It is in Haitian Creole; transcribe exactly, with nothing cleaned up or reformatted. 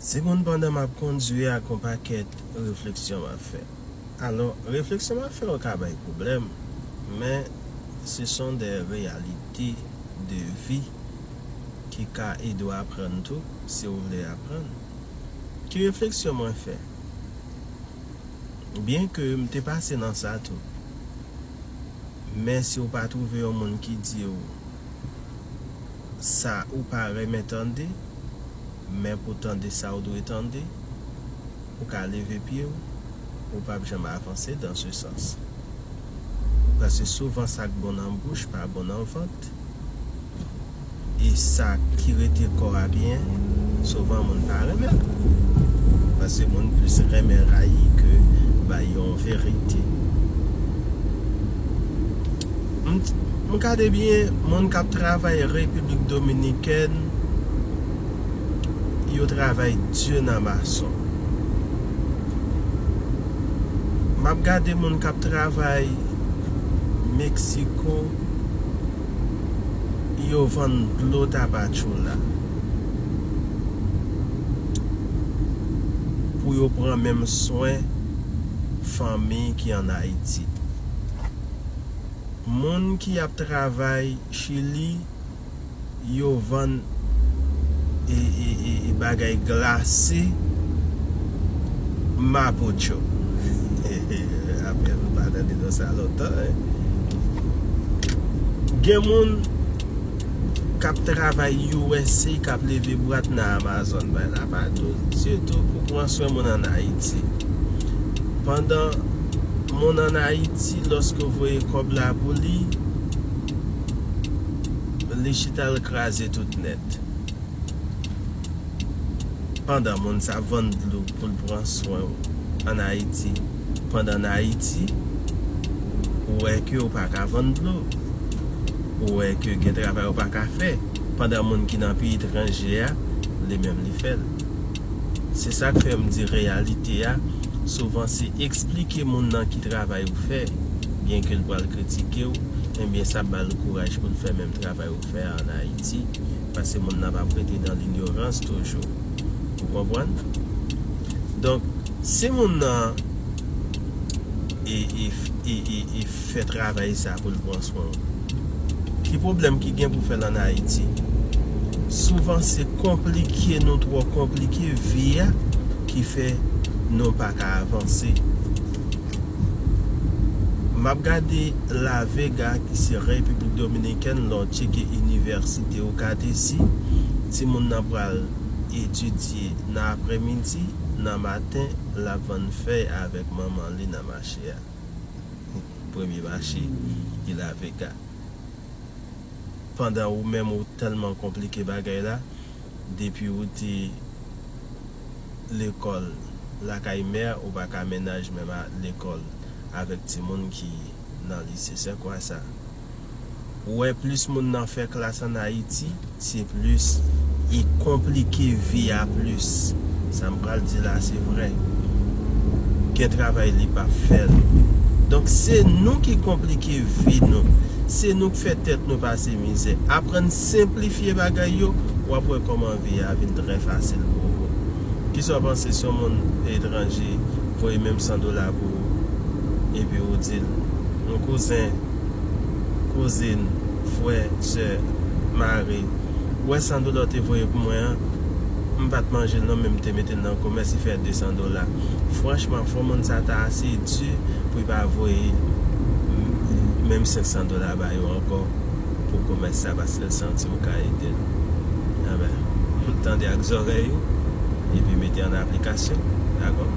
Timoun, pandan m ap kondui ak yon pakèt refleksyon m ap fè. Alò, refleksyon m ap fè yo ka bay pwoblèm, men ce sont des réalités de vie ki ka ede w aprann tou, si w vle aprann. Ki refleksyon mwen fè? Byenke m te pase nan sa tou, men si w pa twouve yon moun ki di w sa ou pa renmen tande, men pou tande sa w dwe tande, ou ka leve pye w, ou p ap janm avanse dans ce sens. Paske souvan sa k bon nan bouch pa bon nan vant. E sa ki rete kò a byen, souvan moun pa renmen l. Paske moun plis renmen rayi ke bay yon verite. M, m gade byen, moun k ap travay Repiblik Dominikèn, yo travay di nan mason. M ap gade moun k ap travay Meksiko, yo vann dlo tapatchoula pou yo pran menm swen fanmi ki ann Ayiti. Moun ki ap travay Chili, yo vann e, e, e, e bagay glase Mapocho. Apre nou pa tande non sa lontan, en. Gen moun k ap travay U S A, k ap leve bwat nan Amazon, bay la pa dous, sitou pou pran swen moun ann Ayiti. Pandan moun ann Ayiti, lòske w voye kòb la pou li, li chita l kraze tout nèt. Pandan moun sa vann dlo pou l pran swen w ann Ayiti, pandan ann Ayiti, ou wè ke w pa ka vann dlo, ou wè ke gen travay ou pa ka fè, pandan moun ki nan peyi etranje a, li menm li fè l. Se sa k fè m di reyalite a, souvan se eksplike moun nan ki travay ou fè, byenke l pral kritike w, ebyen sa ap ba l kouraj pou l fè menm travay ou fè a ann Ayiti, paske moun nan p ap rete dans l'ignorance toujou. Ou konprann? Donk, si moun nan e, e, e, e, e fè travay sa pou l pran swen w, ki pwoblèm ki gen pou fè l ann Ayiti? Souvan se konplike nou twò konplike vi a ki fè nou pa ka avanse. M ap gade La Vega, ki se Repiblik Dominikèn, lè w tcheke inivèsite O K T C, timoun nan pral etidye nan aprèmidi, nan maten, l ap vann fèy avèk manman li nan mache a. Premye mache ki La Vega. Pandan ou menm ou tèlman konplike bagay la, depi ou te lekòl lakay mè, ou pa ka mennaj menm a lekòl avèk timoun ki nan lise. Se kwa sa? Ou wè plis moun nan fè klas ann Ayiti, se plis e konplike vi a plis. Sa m pral di la, se vrè. Gen travay li p ap fè l. Donk, se nou ki konplike vi nou. Se nou k fè tèt nou pase mizè. Aprann senplifye bagay yo, w ap wè kòman vi a vin trè fasil pou ou. Kisa w panse si yon moun etranje voye menm san dola pou ou, epi ou di l, yon kouzen, kouzin, frè, sè, mari, ou wè san dola w te voye pou mwen an, m pa t manje l non, men m te mete l nan komès, li fè de san dola. Franchman, fò moun sa ta ase di pou li pa voye menm senk san dola ba yo ankò pou komès sa, paske l santi m ka ede l. Enben, tande ak zòrèy ou, epi mete an aplikasyon, dakò?